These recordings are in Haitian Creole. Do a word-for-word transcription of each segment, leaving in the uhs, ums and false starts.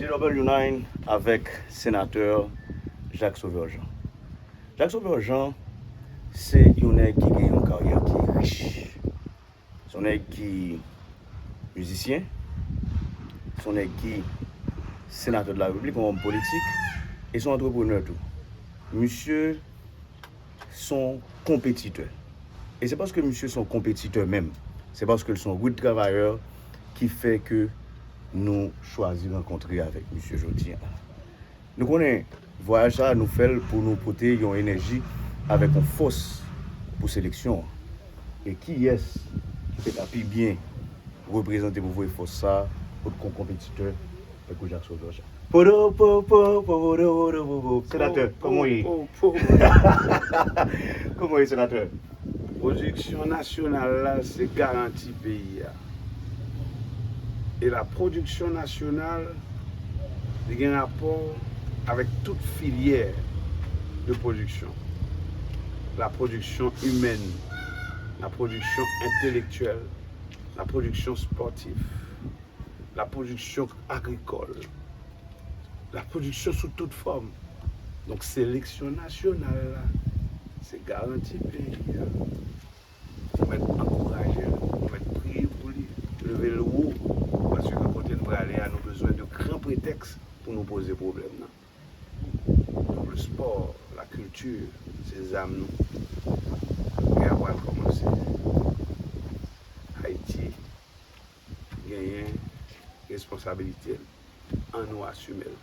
J W nine avèk senatè Jacques Sauveur Jean. Jacques Sauveur Jean se yon nèg ki gen yon karyè ki rich. Se yon nèg ki mizisyen, se yon nèg ki senatè de la repiblik, yon òm politik, e se yon antreprenè tou. Misye se yon konpetitè. E se paske misye se yon konpetitè menm, se paske l se yon rud travayè ki fè ke nou chwazi rankontre avèk misye jodi a. Nou konnen vwayaj sa a nou fè l pou nou pote yon enèji avèk yon fòs pou seleksyon an. E kiyès ki te ka pi byen reprezante pou voye fòs sa a kot yon konpetitè tankou Jacques Sauveur Jean? Podo po po po podo podo po po. Senatè, kòman w ye? Po, po, po. Kòman w ye, senatè? Pwodiksyon nasyonal la se garanti peyi a. E la pwodiksyon nasyonal, li gen rapò avèk tout filyè de pwodiksyon. La pwodiksyon imèn, la pwodiksyon entèlektyèl, la pwodiksyon spòtif, la pwodiksyon agrikòl, la pwodiksyon sou tout fòm. Donk, seleksyon nasyonal la, se garanti peyi a. Nou mèt ankouraje l, nou mèt priye pou li, leve l wo, paske kote n prale a, nou bezwen de gran pretèks pou nou poze pwoblèm nan. Donk, le sport, la culture, se zam nou. Gè a pral kòmanse. Ayiti genyen responsabilite l. Ann nou asime l.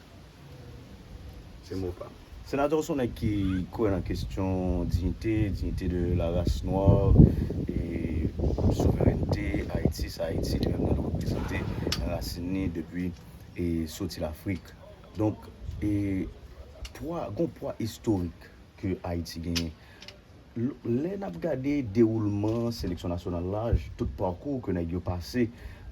Se mo pa m. Senatè, w se yon nèg ki kwè nan kesyon diyite, diyite de la race noire, e souverènte Ayiti, sa Ayiti li menm nan l reprezante nan rasin li depi e soti Lafrik. Donk, e pwa, gon pwa istorik ke Ayiti genyen. L-, lè n ap gade dewoulman seleksyon nasyonal la, j-, tout pakou ke nèg yo pase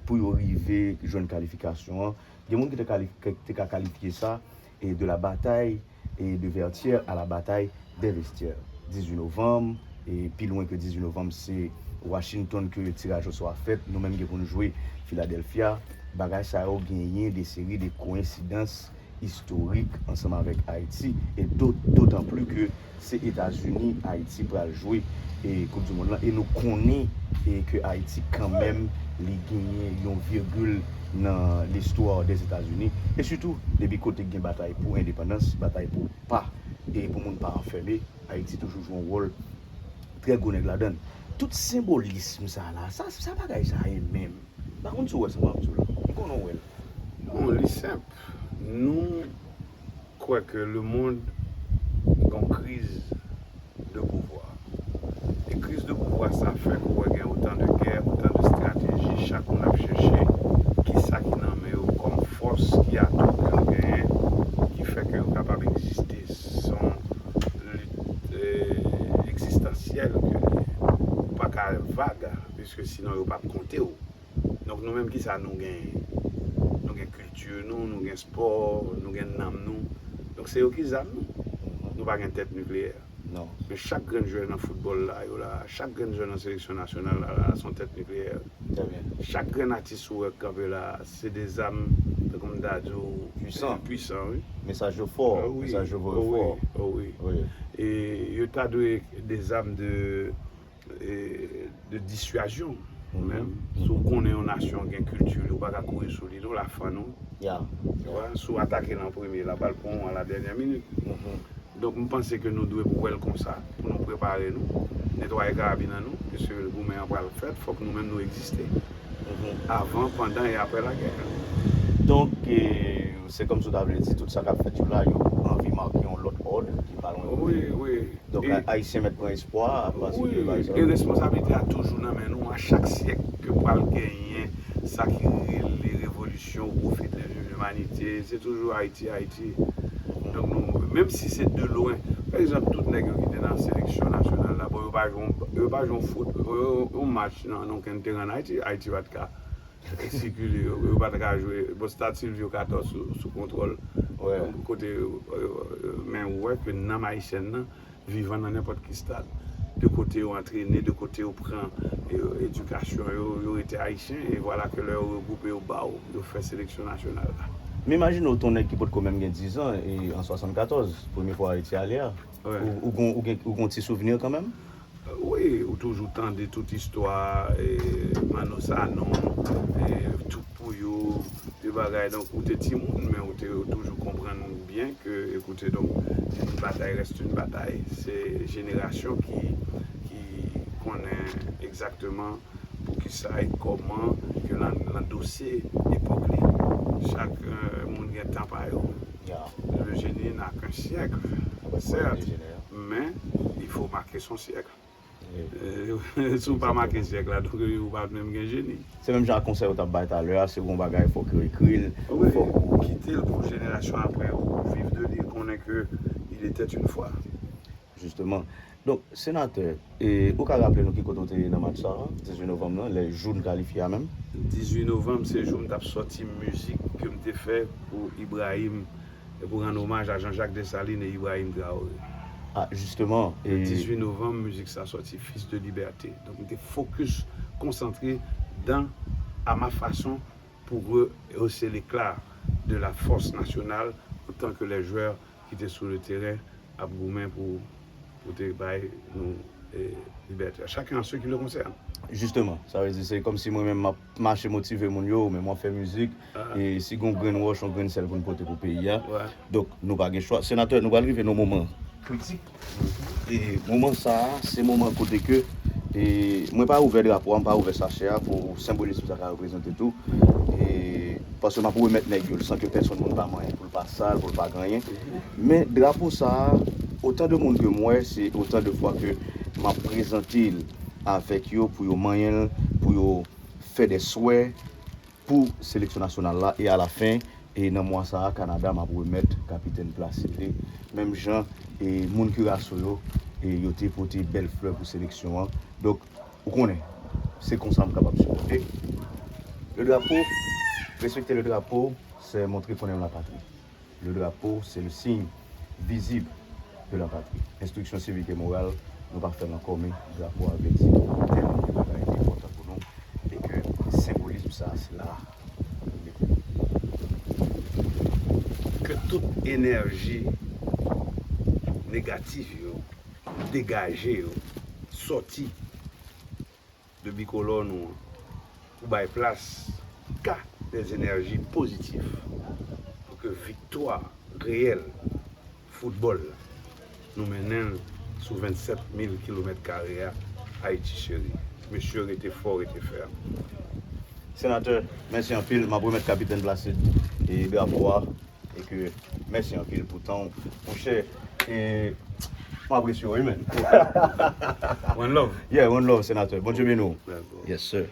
pou yo rive jwenn kalifikasyon an, gen moun ki te kalif-, ki te ka kalifye sa e de la bataille e de vestiaire à la bataille des vestiaires. Dizuit novanm, e pi lwen ke dizuit novanm, se Washington ke tiraj osò a fèt. Nou menm gen pou n jwe Philadelphia. Bagay sa yo genyen de seri de koyensidans istorik ansanm avèk Ayiti, e do-, dotan pli ke se Etazini Ayiti pral jwe e Koup di Mond lan, e nou konnen e ke Ayiti kanmenm li genyen yon virgil nan listwa dèzetazini, e sitou depi kote gen batay pou endepandans, batay pou pa, e pou moun pa anfème, Ayiti toujou jwe yon wòl trè gwo nèg ladann. Tout senbolism sa la, sa, sa bagay sa ye menm. M pa konn si w wè sa m ap di w la. M konnen w wè l. Non, li senp. Nou kwè ke lemonn gen yon kriz de pouvwa. E kriz de pouvwa sa fè ke w wè gen otan de gè, otan de estrateji, chak moun ap chèche kisa ki nan men yo kòm fòs, ki atou ke yo genyen, ki fè ke yo kapab egziste. Se yon lit, eh, egzistansyèl ke li ye. Ou pa ka vag, piske sinon yo p ap konte w. Donk, nou menm, kisa nou genyen? Nou gen kilti nou, nou gen spò, nou gen nanm nou. Donk, se yo ki zam nou. Nou pa gen tèt nikleyè. Non. Men chak grenn jwè nan foutbòl la, yo la, chak grenn jwè nan seleksyon nasyonal la, la, se yon tèt nikleyè. Trè byen. Chak grenn atis ou wè k kanpe la, se de zam, tankou m ta di w, pwisan, wi. Mesaj yo fò, mesaj yo voye fò. Wi, wi. E yo ta dwe de zam de e, de dissuasion, menm. Si w konnen yon nasyon gen kilti li, ou pa ka kouri sou li, non, l a fann ou. Ou wè, si w atake l an premye, l ap al pran w a la dènyè minit. Donk, m panse ke nou dwe wè l konsa, pou nou prepare nou, netwaye karabin an nou, piske goumen an pral fèt, fòk nou menm nou egziste. Avan, pandan e aprè lagè. Donk, e, se kòmsi w ta vle di, tout sa k ap fèt yo la, yo anvi make yon lòt òd ki pa lwen. Wi, wi. Donk, Ayisyen mèt pran espwa apati de bagay sa yo. Wi, e responsablite a toujou nan men nou. A chak syèk ke pral genyen sa ki rele revolisyon au profit de limanite, se toujou Ayiti, Ayiti. Donk, nou, menm si se de lwen, pa egzanp, tout nèg yo ki te nan seleksyon nasyonal la, bon, yo pa jwe, yo pa jwe yon fout, yon, yon match nan, nan okenn teren ann Ayiti, Ayiti pa t ka sikile, yo, yo pa t ka jwe. Bon, Stade Sylvio katòz sou, sou kontwòl. Kote, euh, men ou wè ke nanm ayisyèn nan vivan nan nenpòt ki stad. De kote yo antrene, de kote yo pran, euh, edikasyon yo, yo rete ayisyen, e vwala ke lè yo regwoupe, yo ba w, yo fè seleksyon nasyonal la. M imajine w te yon nèg ki potko menm gen diz an e an swasannkatòz, premye fwa Ayiti ale a. Ou, ou gon, ou gen, ou gon ti souvni kanmenm? Wi, ou toujou tande tout istwa, e, Manno Sanon, e, tout Pouyo, de bagay. Donk, ou te timoun, men ou te toujou konprann byen ke, ekoute, donk, une bataille reste une bataille. Se jenerasyon ki, ki konnen egzakteman poukisa e kòman ke l an, l andose epòk li. Chak, e, moun gen tan pa yo. Le génie n'a qu'un siècle, certes, mais il faut marquer son siècle. E, si w pa make syèk la, donk, ou pa menm gen jeni. Se menm jan ak konsèy ou t ap bay talè a, si w gen yon bagay, fòk yo ekri l, fòk ou kite l pou jenerasyon apre yo viv de li, konnen ke il était une fois. Jisteman. Donk, senatè, e, ou ka raple nou ki kote w te ye nan match sa a, dizuit novanm nan, lè jou n kalifye a menm? Dizuit novanm, se jou m t ap sòti mizik ke m te fè pou Ibrahim, e pou rann omaj a Jean-Jacques Dessalines e Ibrahim Traoré. Ah, jisteman, e dizuit novanm, mizik sa sòti, Fils de Liberté. Donk, m te fokis, konsantre dans à ma façon pour rehausser l'éclat de la force nationale autant que les joueurs ki te sou le teren ap goumen pou, pou te bay nou, e, libète a. Chacun en ce qui le concerne. Jisteman, sa vle di se kòmsi mwen menm m ap mache motive moun yo, men mwen fè mizik, e si gon grenn wòch, yon grenn sèl pou n pote pou peyi a. Donk, nou pa gen chwa. Senatè, nou pral rive nan moman kritik. E moman sa a, se moman kote ke, e mwen pa ouvè drapo a, m pa ouvè sachè a pou senbolis sa ka reprezante tou. E paske m ap remèt nèg yo l san ke pèsonn moun pa manyen, pou l pa sal, pou l pa gen anyen. Men drapo sa a, otan de moun ke m wè, se otan de fwa ke m ap prezante l avèk yo pou yo manyen l, pou yo fè de swè pou seleksyon nasyonal la. E alafen, e nan mwa sa a, Kanada, m ap remèt kapitèn Placide, menm jan, e moun Curaçao yo, e yo te pote bèl flè pou seleksyon an. Donk, ou konnen, se konsa m kapab sipòte. Le drapeau, respecter le drapeau, c'est montrer qu'on aime la patrie. Le drapeau, c'est le signe visible de la patrie. Instruction civique et morale, nou pa fè l ankò, men drapo a vle di tèlman de bagay ki enpòtan pou nou, e ke senbolism sa, se la. Ke tout enèji negatif yo degaje yo, sòti de bikolò nou an pou bay plas ka des énergies positives pou ke viktwa reyèl foutbòl la, nou mennen l sou vennsèt mil kilomèt kare a Ayiti cheri. Mesye, rete fò, rete fèm. Senatè, mèsi anpil. M ap remèt kapitèn Placide e drapo a. E ke mèsi anpil pou tan w, monchè. E m apresye w, wi, man. One love. Yeah, one love, senatè. Bondye beni w. Yes, sir.